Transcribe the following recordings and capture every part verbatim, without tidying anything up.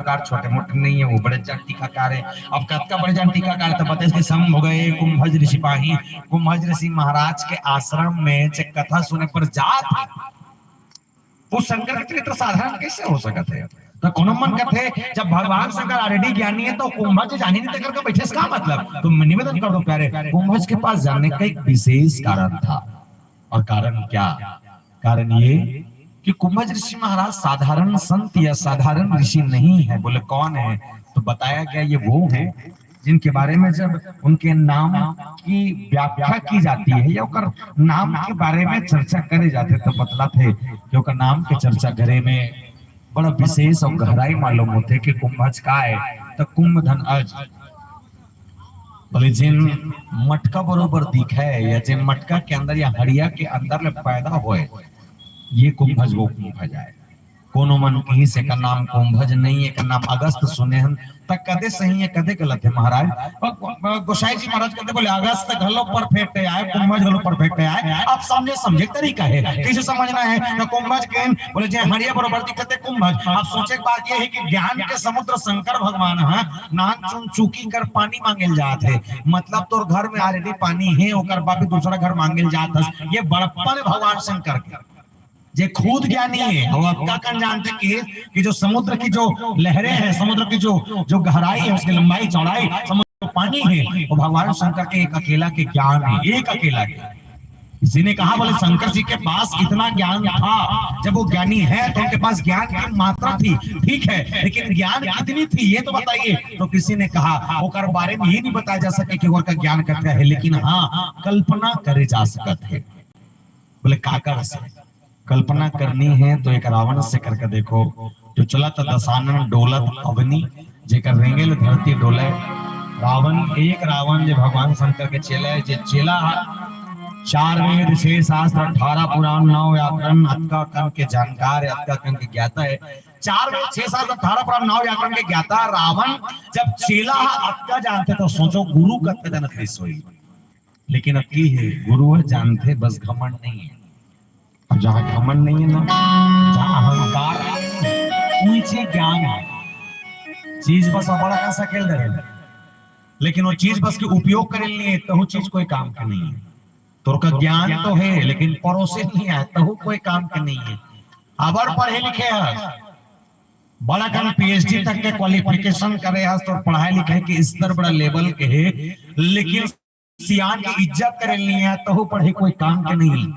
टीकाकार छोटे मोटे नहीं है, वो बड़े जान टीकाकार है। अब कतका बड़े जान टीकाकार है, तो बताइस कि संभो गए कुंभज ऋषि पाही, कुंभज ऋषि महाराज के आश्रम में जे कथा सुने पर जात हे, वो शंकर के चरित्र साधारण कैसे हो सकत है? तो कोनो मन कथे, जब भगवान शंकर already ज्ञानी है, तो कुंभज जानी नहीं, तेकर का बैठे से का मतलब? तो मैं निवेदन कर दो प्यारे, कुंभज के पास जाने का एक विशेष कारण था। और कारण क्या? कारण ये कि कुंभज ऋषि महाराज साधारण संत या साधारण ऋषि नहीं है। बोले, कौन है? तो बताया गया, ये वो है जिनके बारे में जब उनके नाम की व्याख्या की जाती है या ओकर नाम के बारे में चर्चा करे जाथे, तो बतलाथे कि ओकर नाम के चर्चा करे में बड़ा विशेष और गहराई मालूम होथे कि कुंभज का है, तो कुंभ धन अज। बोले, जेन मटका बरोबर दिखे या जेन मटका के अंदर या हड़िया के अंदर ले पैदा होए, ये कुंभज, वो कुंभज आय। कोनो मन कहिस एकर नाम कुंभज नहीं, एकर नाम अगस्त सुने हन, त कदे सही है, कदे गलत है महाराज? और गो-, गोसाई जी महाराज कहते बोले, अगस्त घलो perfect है, आय, कुंभज घलो perfect है, आय। अब समझे, समझे के तरीका है, कैसे समझना है? तो कुंभज के बोले, जे हड़िया बरोबर दिखते कुंभज। अब सोचे के बात ये है कि ज्ञान के समुद्र शंकर भगवान ह नान चुन चुकी कर पानी मांगेल जात है। मतलब तोर घर में already पानी है, ओकर बाद भी दूसरा घर मांगेल जात हस। ये बड़प्पन है भगवान शंकर के, जे खुद ज्ञानी है, वो अतका कन जानते कि, कि जो समुद्र की जो लहरें हैं, समुद्र की जो, जो गहराई है, उसकी लंबाई चौड़ाई, समुद्र जो पानी है, वो भगवान शंकर के एक अकेला के ज्ञान है, एक अकेला के। किसी ने कहा, बोले, शंकर जी के पास इतना ज्ञान था, जब वो ज्ञानी है तो उनके पास ज्ञान की मात्रा थी, ठीक है, लेकिन ज्ञान कितनी थी ये तो बताइए। तो किसी ने कहा, ओकर बारे में ये नहीं बताया जा सके कि ओकर ज्ञान कतका है, लेकिन हाँ, कल्पना करे जा सकत है। बोले, का कर से कल्पना करनी है तो एक रावण से करके देखो, जो चलत दसानन डोलत अवनी, जेकर रेंगेल धरती डोले। रावण, एक रावण जे भगवान शंकर के चेला है, जे चेला ह चार वेद, छह शास्त्र, अठारह पुराण, नौ व्याकरण, अतका कन के जानकार है, अतका कन के ज्ञाता है। चार वेद, छह शास्त्र, अठारह पुराण, नौ व्याकरण के ज्ञाता रावण जब चेला ह अतका जानथे, तो सोचो गुरु कतका जानत रहिस होही। लेकिन अब की है, गुरु ह जानथे, बस घमंड नहीं है। अब जहाँ घमंड नहीं है ना, जहाँ अहंकार नहीं है, उही चीज ज्ञान है। चीज बस अबड़ अकन सकेल डरे, लेकिन वो चीज बस के उपयोग करे नहीं है, तहू चीज कोई काम के नहीं है। तोर का ज्ञान तो है, लेकिन परोसे नहीं आए, तहू कोई काम के नहीं है। अबड़ पढ़े लिखे हस, बड़ा कन PhD तक के qualification करे हस, तोर पढ़ाई लिखाई के स्तर बड़ा level के है, लेकिन सियान के इज्जत करे नहीं है, तहू पढ़े कोई काम के नहीं।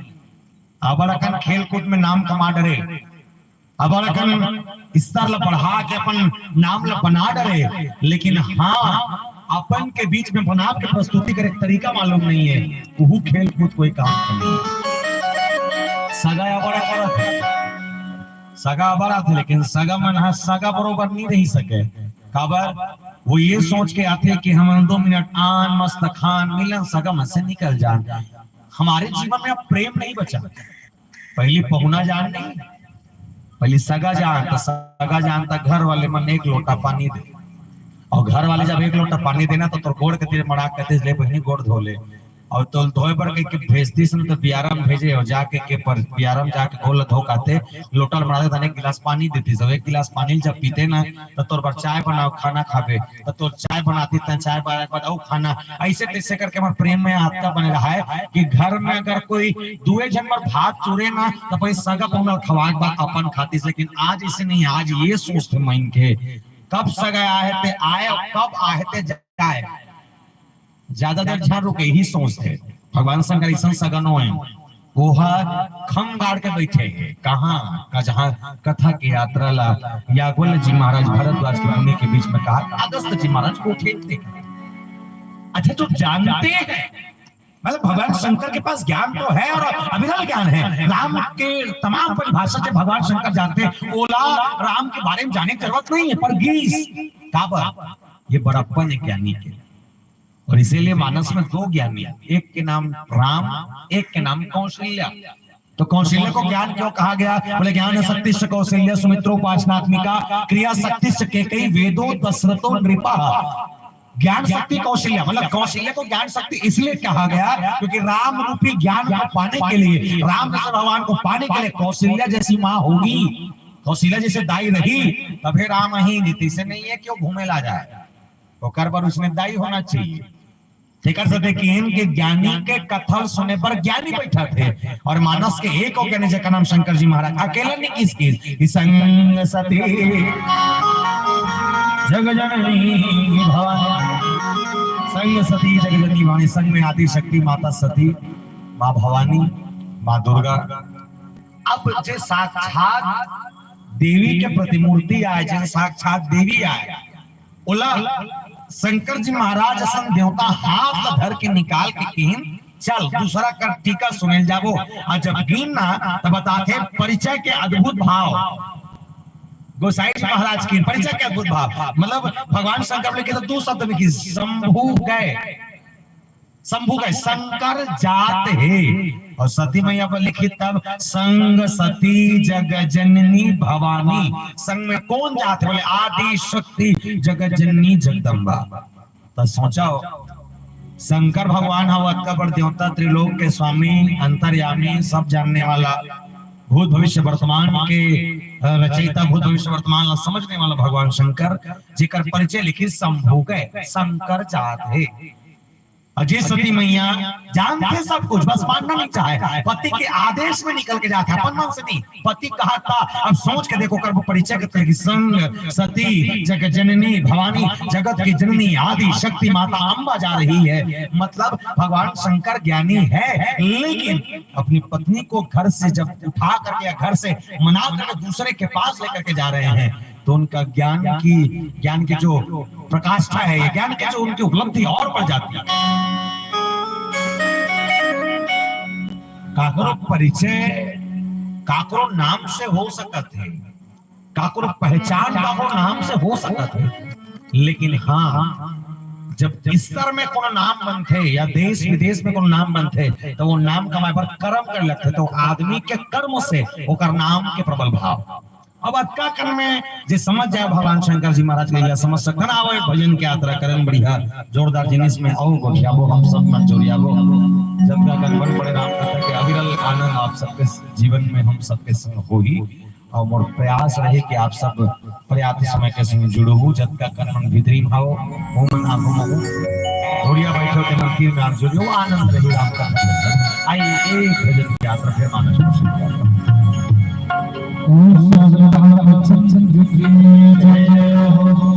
अबड़ अकन खेल कूद में नाम कमा डरे, अबड़ अकन स्तर ला बढ़ा के अपन नाम ला बना डरे, लेकिन हाँ, अपन के बीच में बनाव के प्रस्तुति करे तरीका मालूम नहीं है, उहू खेल कूद कोई काम के नहीं। सगा अबड़ अकन सगा अबड़ आथे, लेकिन सगा मन ह सगा बरोबर नहीं रही सके। काबर? वो ये सोच के आथे कि हमन दो मिनट आन, मस्त खान, मिलन, सगा मन से निकल जान। हमारे जीवन में अब प्रेम नहीं बचा। पहली पहुना जान नहीं, पहली सगा जान, तो सगा जान तक घर वाले मन एक लोटा पानी दे, और घर वाले जब एक लोटा पानी देना, तो तोर गोड़ के तीर मड़ा के कहिस, "ले बहिनी, गोड़ धो ले।" और तोल धोए बर कहिके भेजतिस न, तो बियारा म भेजे, और जाके के पर बियारा म जाके गोड़ ल धो के आते, लोटा ल मड़ाते, तने एक गिलास पानी देतिस, और एक गिलास पानी जब पीते ना, तो तोर बर चाय बनाओ, खाना खाबे, तो तोर चाय बनातिस, तैं चाय बनाए के बाद अउ खाना, ऐसे तैसे करके हमर प्रेम में आत्मा बने रहा है कि घर में अगर कोई दुए झन बर भात चुरे ना, तो पहले सगा पहुना ल खवाए के बाद अपन खातिस। लेकिन आज ऐसे नहीं, आज ये सोचथे मन के, कब सगा आए ते आए, कब आए ते जाए। ज्यादा देर झन रुके, यही सोचथे। भगवान शंकर अइसन सगा नो है, वो ह खंगाड़ के बैठे है। कहाँ का? जहाँ कथा के यात्रा ला याज्ञवल्क्य जी महाराज भारद्वाज के मुनि के बीच में कहा, अगस्त जी महाराज को ठीक थे। अच्छा, जो जानते हैं, मतलब भगवान शंकर के पास ज्ञान तो है और अविरल ज्ञान है। राम के तमाम परिभाषा से भगवान शंकर जानते हैं। ओला राम के बारे में जाने की जरूरत नहीं है, पर गीस काबर? ये बड़प्पन है ज्ञानी के। और इसीलिए मानस में दो ज्ञानी है, एक के नाम राम, एक के नाम कौशल्या। तो कौशल्या को ज्ञान क्यों कहा गया? बोले, ज्ञान शक्तिश्च कौशल्या सुमित्रोपासनात्मिका, क्रिया शक्तिश्च कैकेयी, वेदो दशरथो नृपः। ज्ञान शक्ति कौशल्या, मतलब कौशल्या को ज्ञान शक्ति इसलिए कहा गया क्योंकि राम रूपी ज्ञान को पाने के लिए, राम जैसे भगवान को पाने के लिए कौशल्या जैसी माँ होगी। कौशिला जैसे दाई रही, तभे राम आही, नहीं तैसे नहीं है कि वो घूमे ला जाए। ओकर बर उसने दाई होना चाहिए। तेकर से देखिन कि ज्ञानी के कथा ल सुने बर ज्ञानी बैठा थे, और मानस के एक अउ ज्ञानी, जेकर नाम शंकर जी महाराज, अकेला नहीं किस किस, कि संग सती जग जननी भवानी, संग सती जग जननी भवानी, संग में आदि शक्ति माता सती, माँ भवानी, माँ दुर्गा। अब जे साक्षात देवी के प्रतिमूर्ति आय, जे साक्षात देवी आय, ओला शंकर जी महाराज असन देवता हाथ ला धर के निकाल के किहिन, "चल, दूसरा कर टीका सुनेल जाबो।" अउ जब गिन ना, तब बताथे परिचय के अद्भुत भाव। गोसाई जी महाराज के परिचय के अद्भुत भाव, मतलब भगवान शंकर बोले कि तो दू शब्द में कि शंभु गए, शंभु गए, शंकर जात हे। अउ सती मैया पर लिखित तब संग सती जग जननी भवानी। संग में कौन जात हे? बोले आदि शक्ति जग जननी जगदम्बा। त सोचव, शंकर भगवान ह अतका बड़ देवता, त्रिलोक के स्वामी, अंतर्यामी, सब जानने वाला, भूत भविष्य वर्तमान के, अ, रचयिता, भूत भविष्य वर्तमान ला समझने वाला भगवान शंकर, जेकर परिचय लिखिस शंभु गए, शंकर जात हे। अउ जे सती मैया जानथे सब कुछ, बस मानना नहीं चाहे, पति के आदेश में निकल के जाथे, अपन मन से नहीं। पति कहा था, अब सोच के देखो, कर वो परिचय के तरह की संग सती जग जननी भवानी, जगत की जननी आदि शक्ति माता अम्बा जा रही है। मतलब भगवान शंकर ज्ञानी है, लेकिन अपनी पत्नी को घर से जब उठा करके या घर से मना करके दूसरे के पास लेकर के जा रहे हैं, तो उनका ज्ञान की, ज्ञान की जो प्रकाष्ठा है, ज्ञान की जो उनकी उपलब्धि और बढ़ जाती है। काकरो परिचय काकरो नाम से हो सकत है, काकरो पहचान काकरो नाम से हो सकत है, लेकिन हाँ, जब स्तर में कोनो नाम बनथे या देश विदेश में कोनो नाम बनथे, तो वो नाम कमाए बर कर्म करे लगथे, तो आदमी के कर्म से ओकर नाम के प्रबल भाव। अब अतका कन में जे समझ जाए भगवान शंकर जी महाराज के लीला समझ सकथन। आवो एक भजन के यात्रा करन बढ़िया जोरदार जिनिस में, अउ गोठियाबो हम सब मन जोरियाबो। जतका कन बन पड़े राम कथा के अविरल आनंद आप सबके जीवन में हम सबके संग होही। अउ मोर प्रयास रहे कि आप सब पर्याप्त समय के संग जुड़हू, जतका कन मन भीतरी में हव, वो मन आगू में हो। बढ़िया बैठो के मन तीर में आप जुड़ियो, आनंद रही राम कथा के संग। आइए एक भजन के यात्रा फिर मानस में शुरू करते हैं। ओम श्री रामचंद्र की जय हो।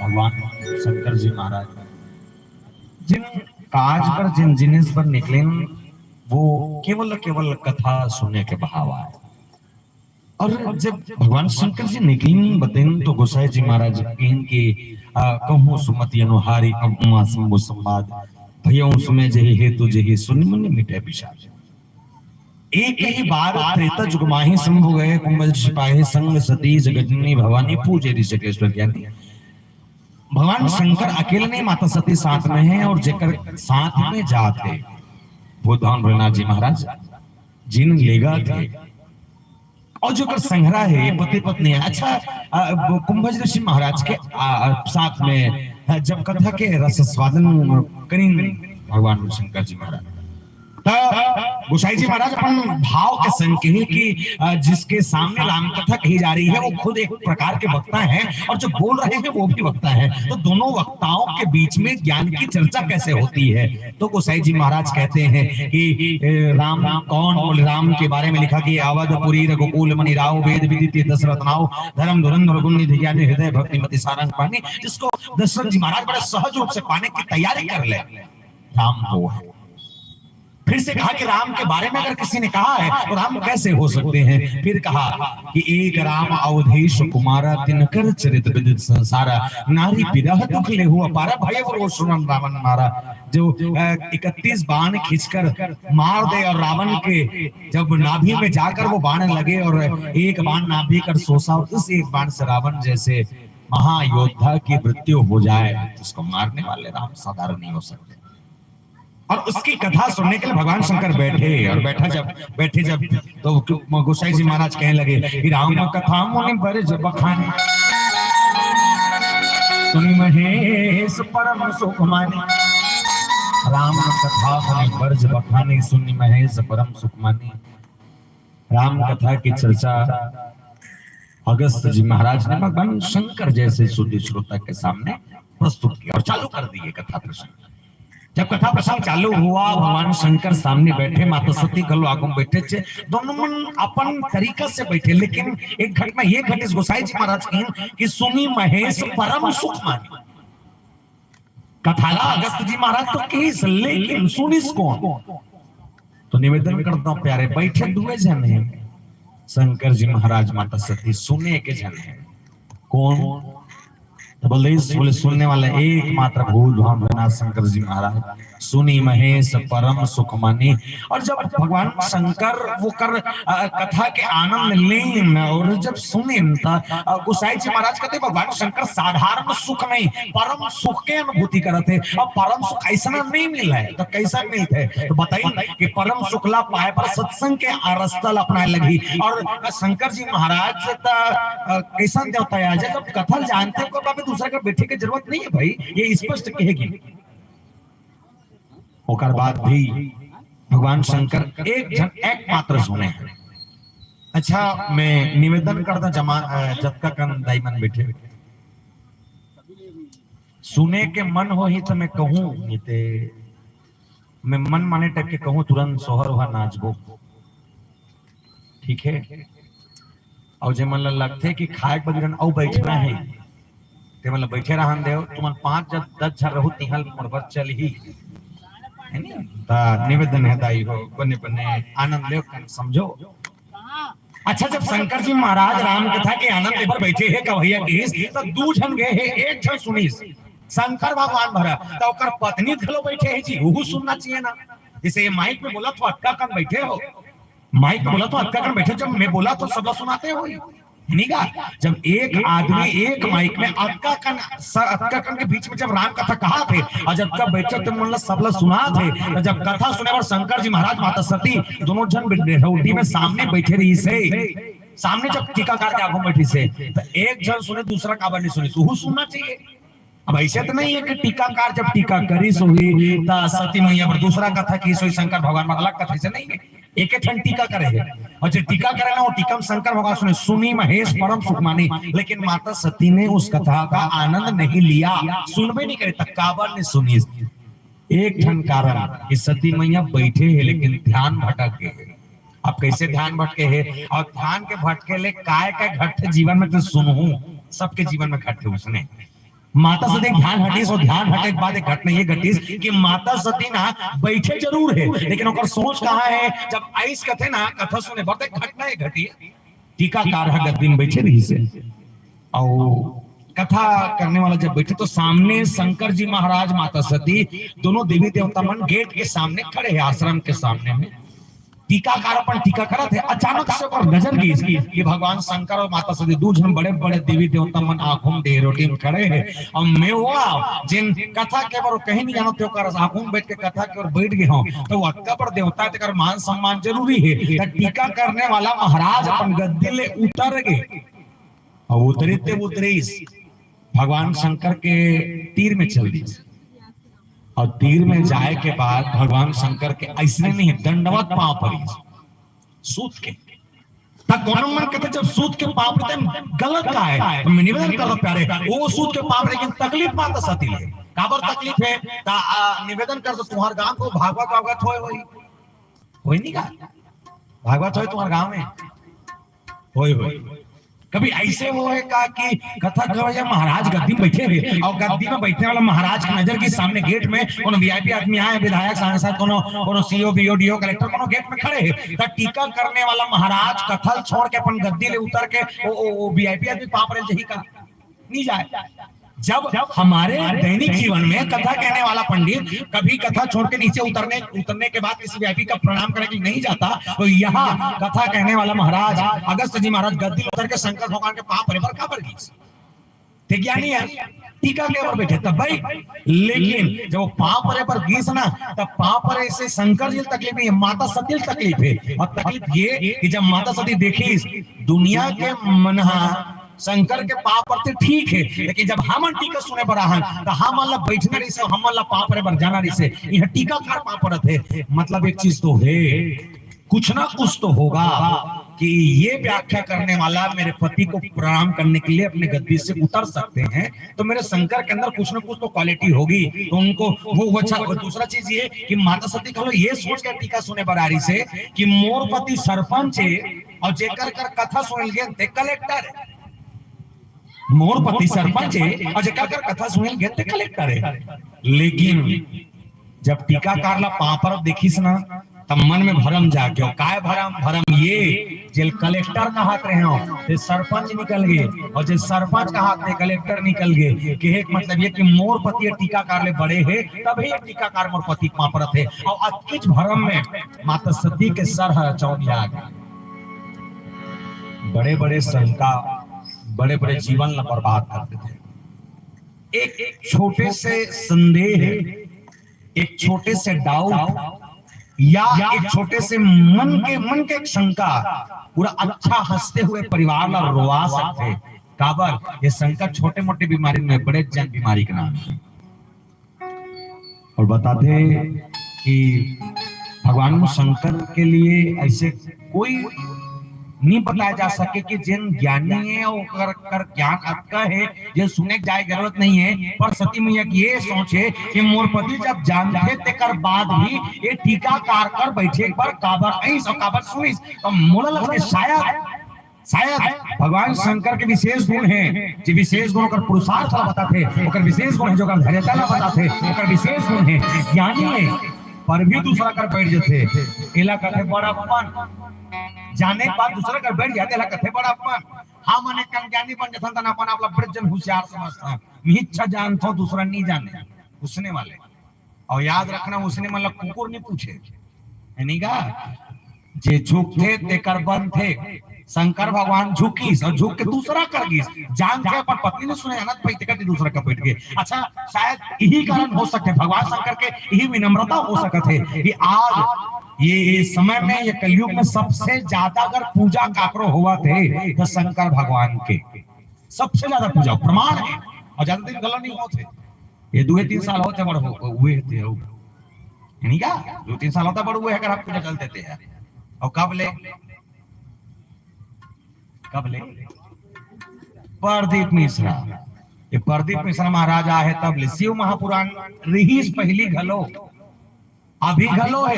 भगवान शंकर जी महाराज जिन काज पर, जिन जिनिस पर निकलेन, वो केवल, केवल कथा सुने के बहाव आय। और जब भगवान शंकर जी निकलेन बतेन, तो गोसाई जी महाराज कहेन कि, आ, कहूँ सुमति अनुहारी, अब उमा शंभु संवाद, भयउ सुमे जहि हेतु जहि, सुनि मुनि मिटे विषाद। एक ही बार त्रेता जुग माहि शंभु गए, कुंभ सिपाही संग सती जगजननी भवानी, पूजे ऋषिकेश्वर ज्ञानी। भगवान शंकर अकेले नहीं, माता सती साथ में है, और जेकर साथ में जात है, वो धन भोलेनाथ जी महाराज जिन लेगा थे, और जेकर संघरा है, पति पत्नी है। अच्छा, आ, कुंभज ऋषि महाराज के, आ, साथ में, आ, जब कथा के रस स्वादन करिन भगवान शंकर जी महाराज, त गोसाई जी महाराज अपन भाव के संग कहे कि, अ, जिसके सामने राम कथा कही जा रही है, वो खुद एक प्रकार के वक्ता है, और जो बोल रहे हैं, वो भी वक्ता है। तो दोनों वक्ताओं के बीच में ज्ञान की चर्चा कैसे होती है? तो गोसाई जी महाराज कहते हैं कि, ए, राम कौन, बोले, राम के बारे में लिखा कि अवधपुरी रघुकुल मणि राव, वेद विदित दशरथ नाव, धर्म धुरंधर गुण निधि ज्ञानी, हृदय भक्ति मति सारंग पानी, जिसको दशरथ जी महाराज बड़े सहज रूप से पाने की तैयारी कर ले। राम वो है। फिर से कहा कि राम के बारे में अगर किसी ने कहा है, तो राम कैसे हो सकते हैं? फिर कहा कि एक राम अवधेश कुमारा, तिनकर चरित विदित संसारा, नारी विरह दुख लेहु अपारा, भय रोष सुनन रावण मारा। जो, अ, इकतीस बाण खींचकर मार दे और रावण के जब नाभि में जाकर वो बाण लगे और एक बाण नाभि कर सोसा और उस एक बाण से रावण जैसे महायोद्धा की मृत्यु हो जाए, तो उसको मारने वाले राम साधारण नहीं हो सकते। और उसकी कथा सुनने के लिए भगवान शंकर बैठे, और बैठा जब बैठे जब तो गोसाई जी महाराज कहने लगे कि राम कथा मुनि बरज बखानी, सुनि महेश परम सुख मानी। राम कथा मुनि बरज बखानी, सुनि महेश परम सुख मानी। राम कथा की चर्चा अगस्त जी महाराज ने भगवान शंकर जैसे शुद्ध श्रोता के सामने प्रस्तुत किया और चालू कर दिए कथा प्रसंग। जब कथा प्रसंग चालू हुआ, भगवान शंकर सामने बैठे, माता सती घलो आगू में बैठे थे, दोनों मन अपन तरीका से बैठे, लेकिन एक घटना ये घटिस गोसाई जी महाराज की कि सुनि महेश परम सुख मानी। कथा ला अगस्त जी महाराज तो कहिस, लेकिन सुनिस कौन? तो निवेदन करता हूँ प्यारे, बैठे दुए झन हे, शंकर जी महाराज, माता सती, सुने के झन हे। कौन? तो बोले, इस बोले, सुनने वाला एकमात्र भूत भाव भोलेनाथ शंकर जी महाराज। सुनि महेश परम सुख मानी। और जब भगवान शंकर वो कर अ, कथा के आनंद लेन और जब सुनेन त अ, गोसाई जी महाराज कहते भगवान शंकर साधारण सुख नहीं, परम सुख के अनुभूति करत हे। अब परम सुख ऐसा नहीं मिला है तो कैसा मिलते है? तो बताइए कि परम सुख ला पाए पर सत्संग के आ रस्ता ला अपनाए लगी। और शंकर जी महाराज त अ, कैसन देवता है, जब कथा जानते को बाबे दूसरा का बैठे की जरूरत नहीं है भाई, ये स्पष्ट कहेगी। ओकर बाद भी भगवान शंकर एक झन एकमात्र सुने हैं। अच्छा, मैं निवेदन करता जमा अ, जतका कन दाई मन बैठे, सुने के मन होही त मैं कहूँ, नहीं ते मैं मन माने टाइप के कहूँ, तुरंत सोहर ओहर नाचबो, ठीक है? और जे मन ला लगथे कि खाए के बगिरन अउ बैठना है, ते मन ला बैठे रहन देव। तुमन पाँच जब दस झन रहू, तिहल मोर बर चलही, है नी? त निवेदन है दाई हो, बने बने आनंद लेव, कन समझो। अच्छा, जब शंकर जी महाराज राम कथा के आनंद लेबर बैठे हे, कवैया कहिस, त दू झन गए हे, एक झन सुनिस, शंकर भगवान भरा, त ओकर पत्नी घलो बैठे हे जी, उहू सुनना चाहिए ना। जैसे ये माइक में बोला तो अटका कन बैठे हो, माइक में बोला तो अटका कन बैठे, जब मैं बोला तो सबला सुनाते हो, नहीं का? जब एक आदमी एक माइक में अटका कन, स-, अटका कन के बीच में जब राम कथा कहाथे और जब कब बैठे तो मन ला सबला सुनाथे, तो जब कथा सुने बर शंकर जी महाराज माता सती दोनों झन बिठौटी में सामने बैठे रहिस हे, सामने जब टीकाकार के आगू में बैठिस हे, तो एक झन सुने, दूसरा काबर नहीं सुनिस, उहू सुनना चाहिए। अब ऐसे तो नहीं है कि टीकाकार जब टीका करिस होही, त सती मैया पर दूसरा कथा कहिस होही, शंकर भगवान पर अलग कथा, ऐसे नहीं है। एक ठन टीका करे हे, और जो टीका करे ना, वो टीका में शंकर भगवान सुने, सुनि महेश परम सुख मानी, लेकिन माता सती ने उस कथा का आनंद नहीं लिया, सुनबे नहीं करे, त काबर नहीं सुनिस। एक ठन कारण कि सती मैया बैठे हे, लेकिन ध्यान भटक गए हे। अब कैसे ध्यान भटके हे, और ध्यान के भटके ले काय काय घटथे जीवन में, तो सुनहू, सबके जीवन में घटथे उसने। माता सती ध्यान हटिस, और ध्यान हटे के बाद एक घटना ये घटिस कि माता सती ना बैठे जरूर हे, लेकिन ओकर सोच कहाँ हे? जब आइस कथे ना कथा सुने बर, त घटना ये घटी, टीकाकार ह गद्दी में बैठे रहिस हे, और कथा करने वाला जब बैठे तो सामने शंकर जी महाराज, माता सती, दोनों देवी देवता मन गेट के सामने खड़े हे, आश्रम के सामने में। टीकाकार अपन टीका करत हे, अचानक से ओकर नजर गिस कि भगवान शंकर और माता सती दू झन बड़े बड़े देवी देवता मन आगू में डेहरोटी में खड़े हे, और मैं वो जेन कथा के बर कहीं नहीं जानत हे, ओकर आगू में बैठ के कथा के बर बैठ गए हों, तो वो अतका बड़ देवता हे, तेकर मान सम्मान जरूरी हे। त टीका करने वाला महाराज अपन गद्दी ले उतर गए, और उतरिस ते उतरिस, भगवान शंकर के तीर में चल दिस। और तीर में जाए के बाद भगवान शंकर के ऐसने नहीं, दंडवत पाँव परिस, सूत के। त कोनो मन कथे, जब सूत के पाँव परे, त गलत का हे? त मैं निवेदन करता प्यारे, वो सूत के पाँव परे, लेकिन तकलीफ माता सती ले। काबर तकलीफ हे? त, आ, निवेदन करता, तुम्हार गांव को भागवत वागवत होय होही, होय नहीं का? भागवत होय तुम्हार गांव में? होय होय। कभी ऐसे होय का कि कथा गवैया महाराज गद्दी में बैठे हे और गद्दी में बैठने वाला महाराज की नजर के सामने गेट में कोनो वीआईपी आदमी आए, विधायक, सांसद, कोनो, कोनो सीओ, बीओ, डीओ, कलेक्टर कोनो गेट में खड़े हे, त टीका करने वाला महाराज कथा छोड़ के अपन गद्दी ले उतर के वो, वो, वो वीआईपी आदमी पाँव परे जाही का? नहीं जाए। जब हमारे दैनिक जीवन में कथा कहने वाला पंडित कभी कथा छोड़ के नीचे उतरने, उतरने के बाद किसी वीआईपी का प्रणाम करने के लिए नहीं जाता, तो यहाँ कथा कहने वाला महाराज, अगस्त जी महाराज गद्दी उतर के शंकर भगवान के पाँव परे बर काबर गिस? ते ज्ञानी हे, टीका के बर बैठे तब भाई। लेकिन जब वो पाँव परे बर गिस ना, तब पाँव परे से शंकर जी ल तकलीफ नहीं है, माता सती ल तकलीफ है। और तकलीफ ये कि जब माता सती देखिस दुनिया के मन ह शंकर के पाँव परथे, ठीक है, लेकिन जब हमन टीका सुने बर आहन, त हमन ला बैठना रहिसे, हमन ला पाँव परे बर जाना रहिसे, यहाँ टीकाकार पाँव परत हे, मतलब एक चीज तो है, कुछ ना कुछ तो होगा कि ये व्याख्या करने वाला मेरे पति को प्रणाम करने के लिए अपने गद्दी से उतर सकते हैं, तो मेरे शंकर के अंदर कुछ ना कुछ तो क्वालिटी होगी। तो उनको वो, वो अच्छा। और दूसरा चीज ये कि माता सती घलो ये सोच के टीका सुने बर आ रहिसे कि मोर पति सरपंच है और जेकर कर कथा सुनल गे ते कलेक्टर है। मोर पति सरपंच है और जेकर कर कथा सुनल गे ते कलेक्टर है। लेकिन जब टीकाकार ला पाँव परत देखिस ना, तब मन में भरम जागे। और काय भरम? भरम ये, जेल कलेक्टर कहात रहे हो, ते सरपंच निकल गे, और जे सरपंच कहात ते कलेक्टर निकल गे। कहे के मतलब ये कि मोर पति ये टीकाकार ले बड़े है, तभी ये टीकाकार मोर पति के पाँव परत है। और अतकिच भरम में माता सती के सर ह चौंधिया गे। बड़े बड़े शंका बड़े बड़े जीवन ला बर्बाद कर देथे। एक छोटे से संदेह, एक छोटे से डाउट या एक छोटे से मन के, मन के एक शंका पूरा अच्छा हंसते हुए परिवार ला रोवा सकथे। काबर? ये शंका छोटे मोटे बीमारी में बड़े जन बीमारी के नाम है। और बताथे कि भगवान शंकर के लिए ऐसे कोई नहीं बताया जा सके कि जेन ज्ञानी है, ओकर कर ज्ञान अतका है, जे सुने के जाए जरूरत नहीं है। पर सती मैया की ये सोच है कि मोर पति जब जानथे, तेकर बाद भी ये टीकाकार कर बैठे, पर काबर ऐस और काबर सुनिस, तो मोला लगथे शायद, शायद भगवान शंकर के विशेष गुण है, जे विशेष गुण ओकर पुरुषार्थ ला बताथे, ओकर विशेष गुण है, जो ओकर धैर्यता ला बताथे, ओकर विशेष गुण है, ज्ञानी है, पर भी दूसरा कर बैठ जथे, एला कथे बड़प्पन। जाने के बाद दूसरा कर बैठ जाथे, एला कथे बड़प्पन। हमन एक कन ज्ञानी बन जथन, तन अपन आप ला बड़े जन होशियार समझथन। मिच्छा जानथो, दूसरा नहीं जाने, उसने वाले। और याद रखना, उसने मन ला कुकुर नहीं पूछे, है नहीं का? जे झुकथे, तेकर बनथे। शंकर भगवान झुकिस और झुक के दूसरा कर गिस। जानथे अपन पत्नी ने सुने, अनंत भाई तेकर दूसरा कर बैठ गए। अच्छा, शायद यही कारण हो सकथे, भगवान शंकर के यही विनम्रता हो सकत है कि आज ये, ये समय में, ये कलयुग में सबसे ज्यादा अगर पूजा काकरो होवत है, तो शंकर भगवान के सबसे ज्यादा पूजा प्रमाण है। और ज्यादा दिन गला नहीं होते, ये दो तीन साल होते बड़ हो, हुए थे हो। नहीं क्या? दो तीन साल होता बड़ हुए, अगर आप पूजा चल देते हैं। और कब ले, कब ले? प्रदीप मिश्रा। ये प्रदीप मिश्रा महाराज आए तब ले शिव महापुराण रिहिस पहली घलो, अभी घलो है,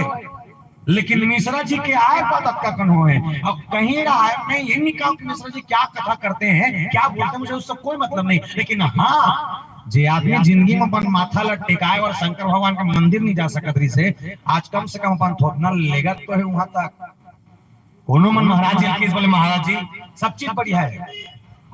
लेकिन मिश्रा जी के आए पर अतका कन होए। अब कहीं रहा है, मैं ये नहीं कहूँ कि मिश्रा जी क्या कथा करते हैं, क्या बोलते हैं, मुझे उससे कोई मतलब नहीं। लेकिन हाँ, जे आदमी जिंदगी में अपन माथा ला टिकाए और शंकर भगवान के मंदिर नहीं जा सकत रहिस हे, आज कम से कम अपन थोथना लेगत तो है वहां तक। कोनो मन महाराज जी किस बोले, महाराज जी, सब चीज बढ़िया है,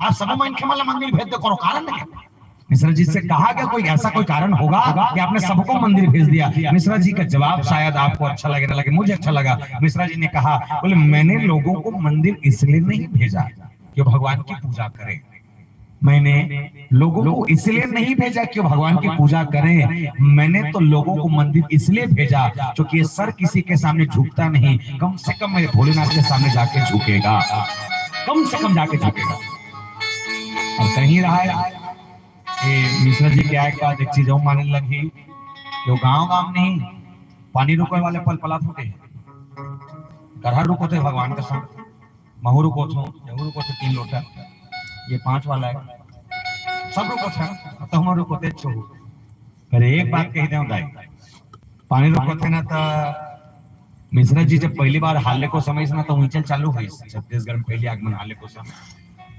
आप सब मनखे मन ला मंदिर भेज दो, कोनो कारण नहीं है। मिश्रा जी से कहा गया, कोई ऐसा कोई कारण होगा कि आपने सबको मंदिर भेज दिया? मिश्रा जी का जवाब शायद आपको अच्छा लगे ना लगे, मुझे अच्छा लगा। मिश्रा जी ने कहा, बोले, मैंने लोगों को मंदिर इसलिए नहीं भेजा कि वो भगवान की पूजा करें। मैंने लोगों को इसलिए नहीं भेजा कि वो भगवान की पूजा करें। मैंने तो लोगों को मंदिर इसलिए भेजा क्योंकि ये सर किसी के सामने झुकता नहीं, कम से कम मेरे भोलेनाथ के सामने जाके झुकेगा, कम से कम जाके झुकेगा। और कहीं रहा है, ये मिश्रा जी के आए के बाद एक चीज और माने लगी, जो गांव गांव नहीं, पानी रुकवे वाले पल पला फूटे, गरहा रुकोथे भगवान के साथ, महू रुकोथो, यहू रुकोथे तीन लोटा, ये पांच वाला है, सब रुकोथे, तो हम रुकोथे छो। अरे एक बात कही दे दाई, पानी रुकोथे ना, तो मिश्रा जी जब पहली बार हाले को समय ना, तो उंचल चालू हुई छत्तीसगढ़ में पहली आगमन हाले को समय।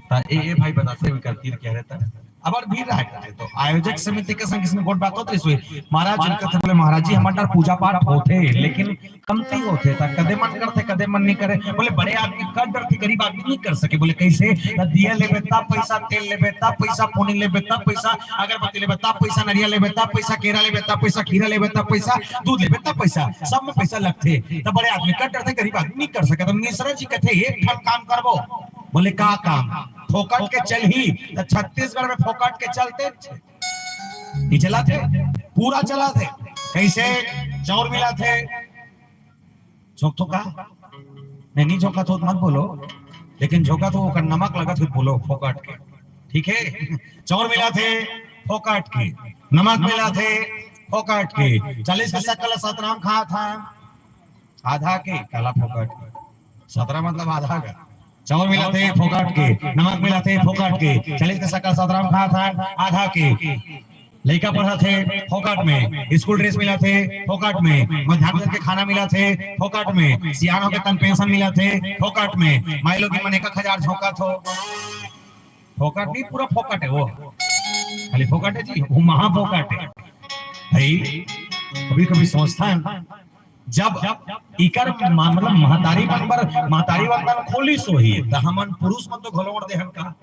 तो ए, ए भाई बताते हुए करती कह रहे था, अब और भीड़ रहा करते, तो आयोजक समिति के संग इसमें गोठ बात होत रहिस हे। महाराज जी कहते बोले, महाराज जी, हमारे पूजा पाठ होते, लेकिन कमती होते था, कदे मन करते, कदे मन नहीं करे। बोले, बड़े आदमी कर डरते, गरीब आदमी नहीं कर सके। बोले, कैसे? तो दिया लेबे तब पैसा, तेल लेबे तब पैसा, पोनी लेबे तब पैसा, अगरबत्ती लेबे तब पैसा, नरिया लेबे तब पैसा, केरा लेबे तब पैसा, खीरा लेबे तब पैसा, दूध लेबे तब पैसा, सब में पैसा लगते। तो बड़े आदमी कर डरते, गरीब आदमी नहीं कर सके। तो मिश्रा जी कहते, एक ठन काम करबो। बोले, का काम? फोकट के चलही, तो छत्तीसगढ़ में फोकट के चलते। नहीं चलाथे, पूरा चलाथे। कैसे? चाउर मिलाथे, झोंकथो का? नहीं, नहीं झोंकथो मत बोलो, लेकिन झोंकथो ओकर नमक लगथे बोलो, फोकट के। ठीक है, चाउर मिलाथे फोकट के, नमक मिलाथे फोकट के। चालीस के सक्कर ला सतराम खात हन आधा के, काला फोकट के। सतरा मतलब आधा का। चाउर मिलाथे फोकट के, नमक मिलाथे फोकट के, चालीस के सक्कर ला सतराम खात हन आधा के। लइका पढ़त हे फोकट में, स्कूल ड्रेस मिलत हे फोकट में, मध्यान्ह भोजन के खाना मिलत हे फोकट में, सियान होके तन पेंशन मिलत हे फोकट में। माई लोग मन एक एक हजार झोंकत हो, फोकट नहीं, पूरा फोकट है वो, खाली फोकट है जी, वो महा फोकट है भाई। कभी कभी सोचता है, जब इकर मा-, मतलब महतारी मन बर महतारी वंदन खोलिस होही, त हमन पुरुष मन तो घलो ओढ़ देहन का?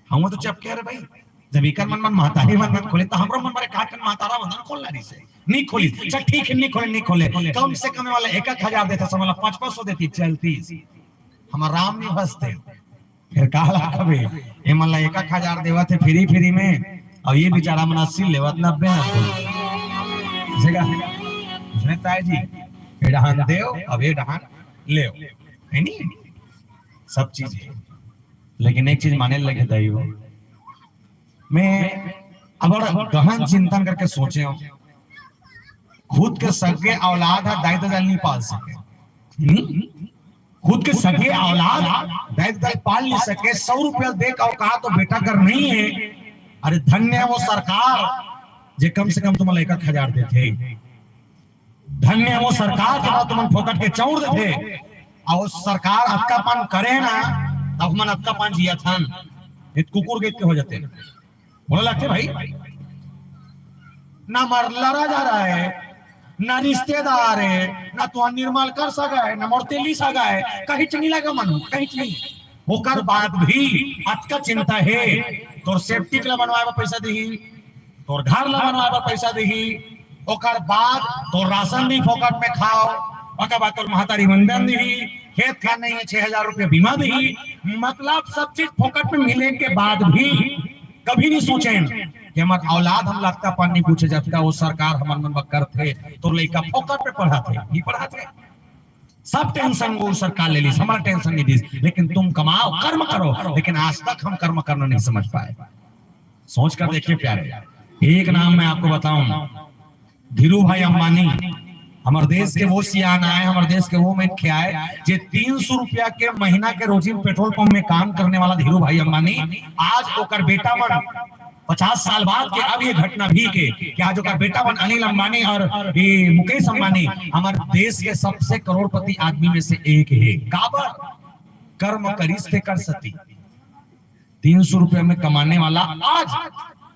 हम तो चपके रहे भाई, जब इकर मन मन महतारी वंदन खोले, त हमरो मन बर का ठन महतारा वंदन खोलना रहिस हे। नहीं खोलिस, चल ठीक है, नहीं खोले, नहीं खोले, कम से कम वाला एक एक हजार देते, समझ ला पाँच पाँच सौ देती, चलती। हमार राम नहीं फंसते। फिर काला कबे, ये मन ला एक एक हजार देवत हे फ्री फ्री में, और ये बेचारा मन अस्सी लेवत, नब्बे नब्बे। जगह, उसने ताई जी, ये डहान देव, अब ये डहान लेव, है नहीं? सब चीज है, लेकिन एक चीज माने लगे दाई हो, मैं अब बड़ा गहन चिंतन करके सोचे हूँ, खुद के सगे औलाद ह दाई ददा नहीं पाल सके, हम्म? खुद के सगे औलाद दाई ददा पाल नहीं सके, सौ रुपया दे का औकात तो बेटा कर नहीं है। अरे धन्य है वो सरकार, जे कम से कम तुम एक एक हजार देथे। धन्य है वो सरकार, जो तुमन फोकट के चाउर देथे। और सरकार अतका पान करे ना, तब हमन अतका पान जियत हन। ये कुकुर गेत के हो जाते। बोला लगते भाई, ना मर लड़ा जा रहा है, ना रिश्तेदार है, ना तो निर्मल कर सका है, ना मोर तेली सका है, कहीं नहीं लगा मन, कहीं नहीं। ओकर बाद भी अतका चिंता है, तोर सेप्टिक ला बनवाए बर पैसा देही, तोर घर ला बनवाए बर पैसा देही, ओकर बाद तोर राशन भी फोकट में खाओ, ओकर बाद तोर महतारी वंदन देही, खेत खार नहीं है, छह हजार रुपया बीमा देही, मतलब सब चीज फोकट में मिले के बाद भी कभी नहीं सोचे कि हमार औलाद हम लगता पानी पूछे, जबका वो सरकार हमार मन बर करथे, तोर लइका फोकट में पढ़ाथे, नहीं पढ़ाथे। सब टेंशन वो सरकार ले लीस, हमारा टेंशन नहीं दीस, लेकिन तुम कमाओ, कर्म करो, लेकिन आज तक हम कर्म करना नहीं समझ पाए। सोच कर देखिए प्यारे, एक नाम मैं आपको बताऊं, धीरू भाई अंबानी, हमारे देश के वो सियान आए, हमारे देश के वो मुख्य आए, जे तीन सौ रुपया के महीना के रोजी पेट्रोल पंप में काम करने वाला धीरू भाई अंबानी, आज ओकर बेटा मन पचास साल बाद के अब ये घटना भी के कि आज ओकर बेटा मन अनिल अंबानी और ये मुकेश अंबानी हमारे देश के सबसे करोड़पति आदमी में से एक है। काबर? कर्म करिस तेकर सती। तीन सौ रुपया में कमाने वाला आज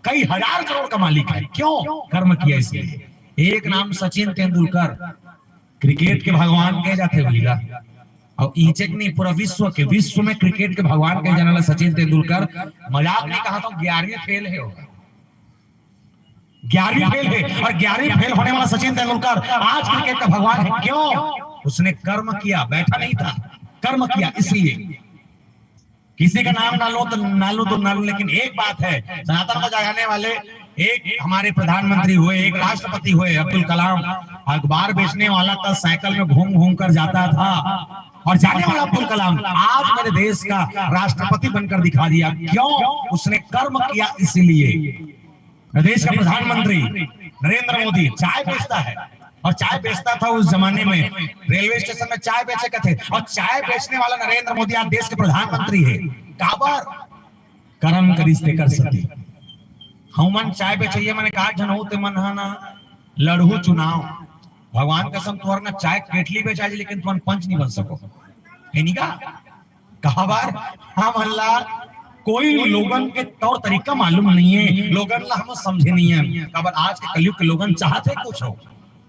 कई हजार करोड़ का मालिक है। क्यों? कर्म किया इसलिए। एक नाम सचिन तेंदुलकर, क्रिकेट के भगवान कहे जाते भैया, और इंचेक नहीं, पूरा विश्व के, विश्व में क्रिकेट के भगवान कहे जाने वाला सचिन तेंदुलकर, मजाक नहीं कहा, तो ग्यारहवीं फेल है होगा, ग्यारहवीं फेल है। और ग्यारहवीं फेल होने वाला सचिन तेंदुलकर आज क्रिकेट का भगवान है। क्यों? उसने कर्म किया, बैठा नहीं था, कर्म किया इसलिए। किसी का नाम ना लो तो ना लो तो ना लो, लेकिन एक बात है, सनातन को जगाने वाले एक हमारे प्रधानमंत्री हुए, एक राष्ट्रपति हुए अब्दुल कलाम, अखबार बेचने वाला का साइकिल में घूम घूम कर जाता था और जाने वाला अब्दुल कलाम आज मेरे देश का राष्ट्रपति बनकर दिखा दिया। क्यों? उसने कर्म किया इसलिए। देश का प्रधानमंत्री नरेंद्र मोदी चाय बेचता है और चाय बेचता था उस जमाने में, रेलवे स्टेशन में चाय बेचे के थे और चाय बेचने वाला नरेंद्र मोदी आज देश के प्रधानमंत्री है। काबर? कर्म करिस तेकर सती। हमन चाय बेचैया मने का जनऊ ते मन हा ना लड़हू चुनाव। भगवान कसम, तुहर ना चाय केटली बेचा जी, लेकिन तुमन पंच नहीं बन सको। है नहीं का? काबर? हमन ला कोई लोगन के तौर तरीका मालूम नहीं है, लोगन ला हम समझे नहीं है। काबर आज के कलयुग के लोगन चाहते कुछ हो,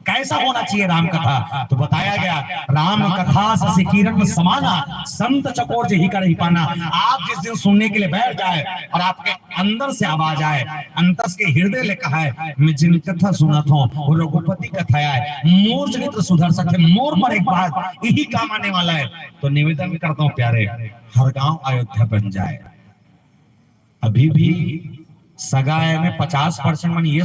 कैसा होना चाहिए राम कथा? तो बताया गया, राम कथा ससि किरन समाना, संत चकोर जेहि करहि पाना। आप जिस दिन सुनने के लिए बैठ जाए और आपके अंदर से आवाज आए, अंतस के हृदय ले कहा है, मैं जिन कथा सुनत हूँ, वो रघुपति कथा आए, मोर चरित्र सुधर सके, मोर पर एक बात यही काम आने वाला है। तो निवेदन करता हूँ प्यारे, हर गांव अयोध्या बन जाए। अभी भी सगा आय में पचास परसेंट मन ये